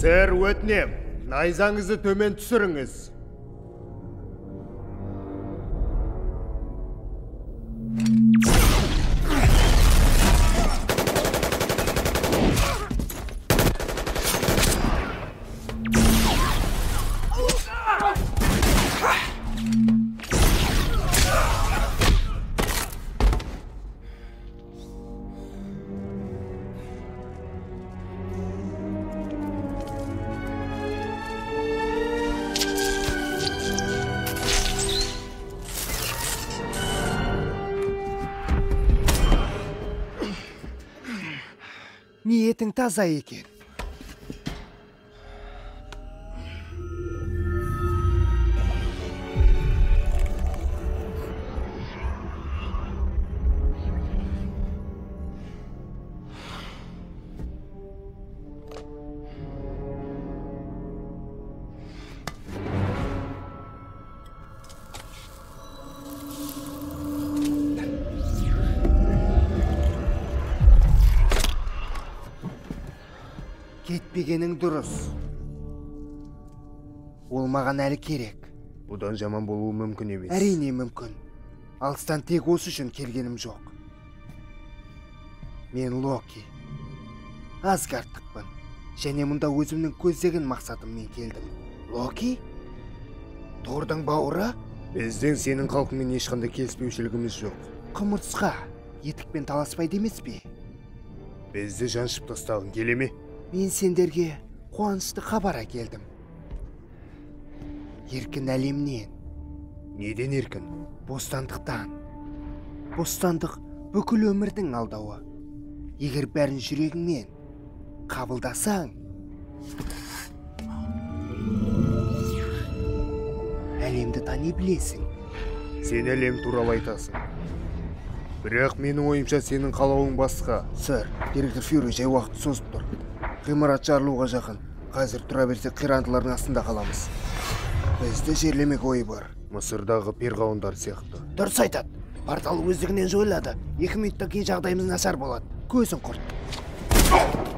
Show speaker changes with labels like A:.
A: Сэр, өтінем, найзаңызды төмен түсіріңіз.
B: Ниетің таза екен. Кетпегенің дұрыс. Ол маған әлі керек.
A: Бұдан жаман болуы мүмкін емес.
B: Әрине мүмкін. Алыстан тек осы үшін келгенім жоқ. Мен Локи. Асгардтықпын. Және мұнда өзімнің көздеген мақсатыммен келдім. Локи? Тордың бауыры?
A: Біздің сенің халқыңмен ешқандай келіспеушілігіміз жоқ.
B: Құмырсқа етікпен таласпайды емес пе?
A: Бізді жаншып тастағың келе ме?
B: Мен сендерге қуанышты хабар әкелдім. Еркін әлемнен.
A: Неден еркін?
B: Бостандықтан. Бостандық бүкіл өмірдің алдауы. Егер бәрін жүрегіңмен қабылдасаң, әлемді тани білесің.
A: Сен әлем туралы айтасың. Бірақ менің ойымша сенің қалауың басқа.
B: Сэр, директор Фьюри жай уақыт созып тұр. Ғимарат жарылуға жақын. Қазір тұра берсек қирандылардың астында қаламыз. Бізді жерлемек ойы бар.
A: Мысырдағы перғауындар сияқты.
B: Дұрыс айтады. Портал өздігінен жойылады. 2 минуттан кейін жағдайымыз нашар болады. Көзін құрт.